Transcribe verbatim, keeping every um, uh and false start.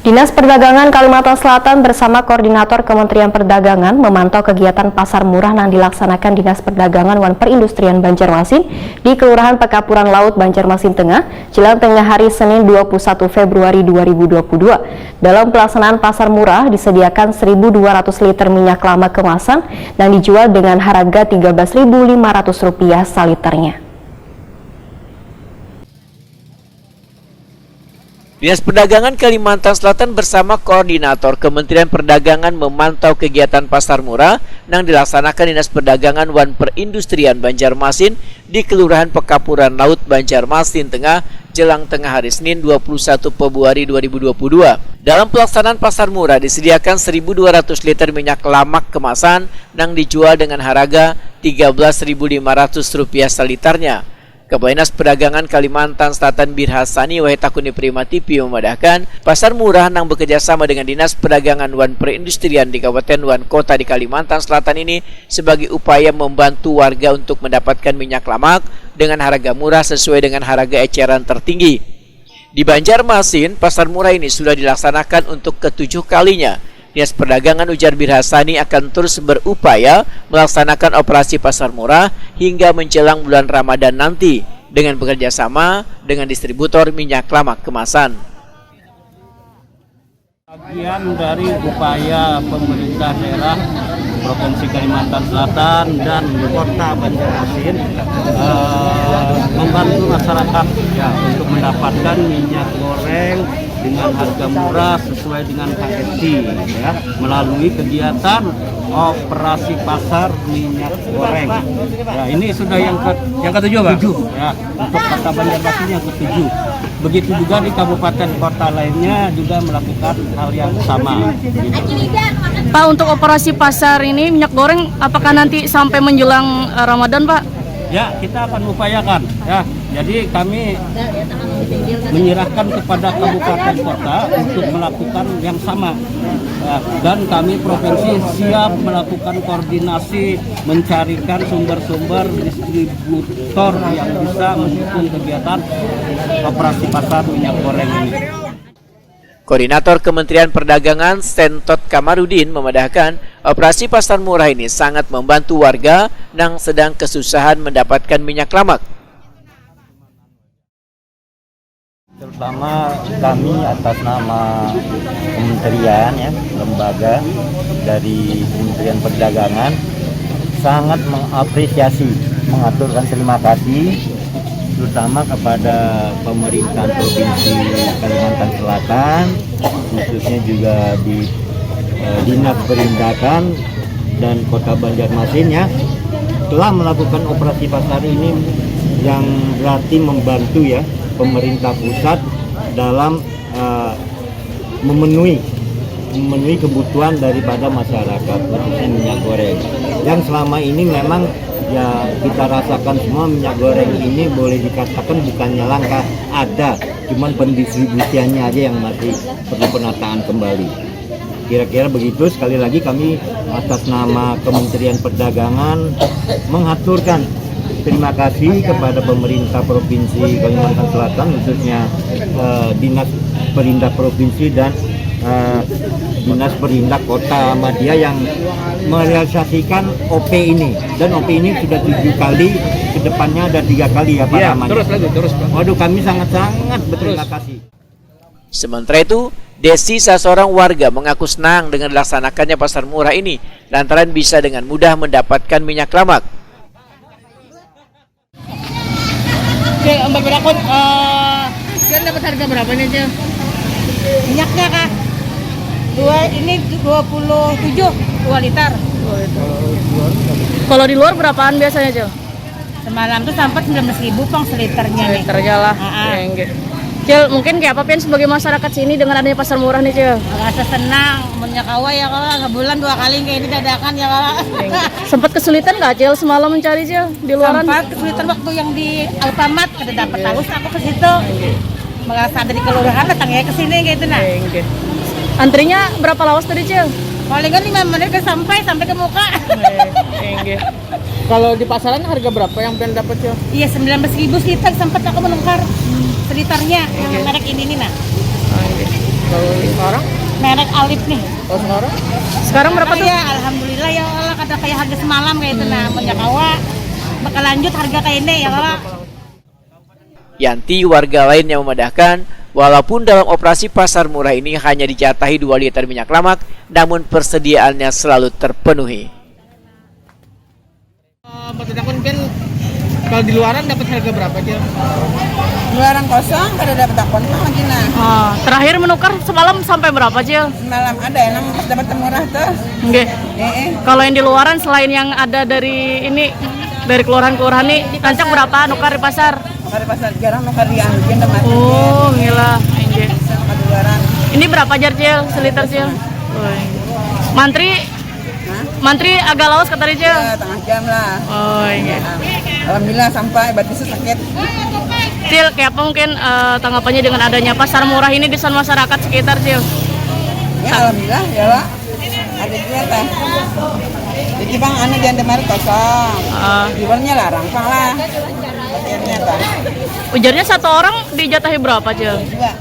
Dinas Perdagangan Kalimantan Selatan bersama Koordinator Kementerian Perdagangan memantau kegiatan pasar murah nang dilaksanakan Dinas Perdagangan wan Perindustrian Banjarmasin di Kelurahan Pekapuran Laut, Banjarmasin Tengah, jelang tengah hari Senin dua puluh satu Februari dua ribu dua puluh dua. Dalam pelaksanaan pasar murah, disediakan seribu dua ratus liter minyak kelama kemasan nang dijual dengan harga tiga belas ribu lima ratus rupiah saliternya. Dinas Perdagangan Kalimantan Selatan bersama Koordinator Kementerian Perdagangan memantau kegiatan pasar murah nang dilaksanakan Dinas Perdagangan wan Perindustrian Banjarmasin di Kelurahan Pekapuran Laut, Banjarmasin Tengah, jelang tengah hari Senin dua puluh satu Februari dua ribu dua puluh dua. Dalam pelaksanaan pasar murah disediakan seribu dua ratus liter minyak lamak kemasan nang dijual dengan harga tiga belas ribu lima ratus rupiah salitarnya. Kepala Dinas Perdagangan Kalimantan Selatan Bir Hasani wahid takuni Prima T V memadahkan, pasar murah nang bekerjasama dengan Dinas Perdagangan wan Perindustrian di Kabupaten wan Kota di Kalimantan Selatan ini sebagai upaya membantu warga untuk mendapatkan minyak lamak dengan harga murah sesuai dengan harga eceran tertinggi. Di Banjarmasin, pasar murah ini sudah dilaksanakan untuk ketujuh kalinya. Dinas Perdagangan, ujar Bir Hasani, akan terus berupaya melaksanakan operasi pasar murah hingga menjelang bulan Ramadan nanti dengan bekerja sama dengan distributor minyak lamak kemasan. Bagian dari upaya pemerintah daerah Provinsi Kalimantan Selatan dan Kota Banjarmasin, eh, membantu masyarakat, ya, untuk mendapatkan minyak goreng dengan harga murah sesuai dengan H R C, ya, melalui kegiatan operasi pasar minyak goreng. Ya, ini sudah yang ke Yang ketujuh, Pak? Tujuh, ya, untuk Kota Banjarmasin yang ketujuh. Begitu juga di kabupaten kota lainnya juga melakukan hal yang sama. Pak, untuk operasi pasar ini minyak goreng, apakah nanti sampai menjelang, eh, Ramadan, Pak? Ya, kita akan upayakan, ya. Jadi kami menyerahkan kepada kabupaten kota untuk melakukan yang sama. Ya, dan kami provinsi siap melakukan koordinasi mencarikan sumber-sumber distributor yang bisa mendukung kegiatan operasi pasar minyak goreng ini. Koordinator Kementerian Perdagangan, Sentot Kamarudin, memadahkan, operasi pasar murah ini sangat membantu warga nang sedang kesusahan mendapatkan minyak lamak. Terutama kami atas nama kementerian, ya, lembaga dari Kementerian Perdagangan sangat mengapresiasi, mengaturkan terima kasih terutama kepada pemerintah Provinsi Kalimantan Selatan, khususnya juga di, eh, Dinas Perindakan dan Kota Banjarmasin, ya, telah melakukan operasi pasar ini yang berarti membantu, ya, pemerintah pusat dalam, eh, memenuhi memenuhi kebutuhan daripada masyarakat, khususnya minyak goreng. Yang selama ini memang, ya, kita rasakan semua, minyak goreng ini boleh dikatakan bukannya langka, ada, cuman pendistribusiannya aja yang masih perlu penataan kembali. Kira-kira begitu. Sekali lagi kami atas nama Kementerian Perdagangan menghaturkan terima kasih kepada pemerintah Provinsi Kalimantan Selatan, khususnya, eh, Dinas Perindak Provinsi dan, eh, Dinas Perindak Kota Madia yang merealisasikan O P ini. Dan O P ini sudah tujuh kali, kedepannya ada tiga kali, ya, Pak Iya, Rahman? Terus lagi, terus, Pak. Waduh, kami sangat-sangat berterima Terus. kasih. Sementara itu, Desi, salah seorang warga, mengaku senang dengan dilaksanakannya pasar murah ini lantaran bisa dengan mudah mendapatkan minyak lamak. Oke, Mbak Berakun, eh, kalian dapat harga berapa nih, Cil? Minyaknya kah? Dua, ini dua puluh tujuh, dua liter. Kalau di luar berapaan biasanya, Cil? Semalam tuh sampai sembilan belas ribu pang seliternya nih. Seliternya lah. Ah, ah. Ya, enggak. Cil, mungkin kayak apa, Pian, sebagai masyarakat sini dengan adanya pasar murah nih, Cil? Rasa senang, punya kawa ya, kawa, sebulan dua kali kayak ini dadakan ya, kawa. Sempat kesulitan nggak, Cil, semalam mencari, Cil, di luaran? Sempat kesulitan waktu yang di Alfamart, kada dapat tahu aku ke situ. Merasa ada di kelurahan, datang ya ke sini gitu, nah. Enggak. Antrinya berapa lawas tadi, Cil? Palingan lima menit udah sampai, sampai ke muka. Enggak. Kalau di pasaran harga berapa yang Pian dapat, Cil? Iya, sembilan belas ribu seliter sempat aku menukar. Seliternya yang merek ini nih, nah. Oh, iya. Kalau sekarang, Merek Alip nih. Kalau sekarang, Sekarang berapa tuh? Ya, alhamdulillah ya Allah, kada kayak harga semalam kayak itu nah. Mun ya kawa bakal lanjut harga kayak ini ya Allah. Yanti, warga lain yang memadahkan, walaupun dalam operasi pasar murah ini hanya dijatahi dua liter minyak lamak, namun persediaannya selalu terpenuhi. Buat takun pian, kalau di luaran dapat harga berapa, Cil? Luaran kosong kada dapat takun mah lagi nah. Oh, terakhir menukar semalam sampai berapa, Cil? Malam ada ya nang pas dapat temurah tuh. Nggih. Eh, eh. Kalau yang di luaran, selain yang ada dari ini, dari kelurahan-kelurahan nih, rancak berapa nukar di pasar? Kalau di pasar jarang nukar di anu pian tempat. Oh, gila, enggak. Nukar di luaran. Ini berapa jar, Cil? Seliter, Cil? Oh, iya. Mantri, Hah? mantri agak lawas katanya, Cil. Ya, tengah jam lah. Oh, iya. Alhamdulillah sampai batisnya sakit. Cil, kayak apa mungkin eh, tanggapannya dengan adanya pasar murah ini di masyarakat sekitar, Cil? Ya alhamdulillah ya lah. Ada juga tah. Jadi bang anu di Indomaret kosong. Ah. Di luarnya larang pang lah. Akhirnya tah. Ujarnya satu orang dijatahi berapa, Cil? Dua.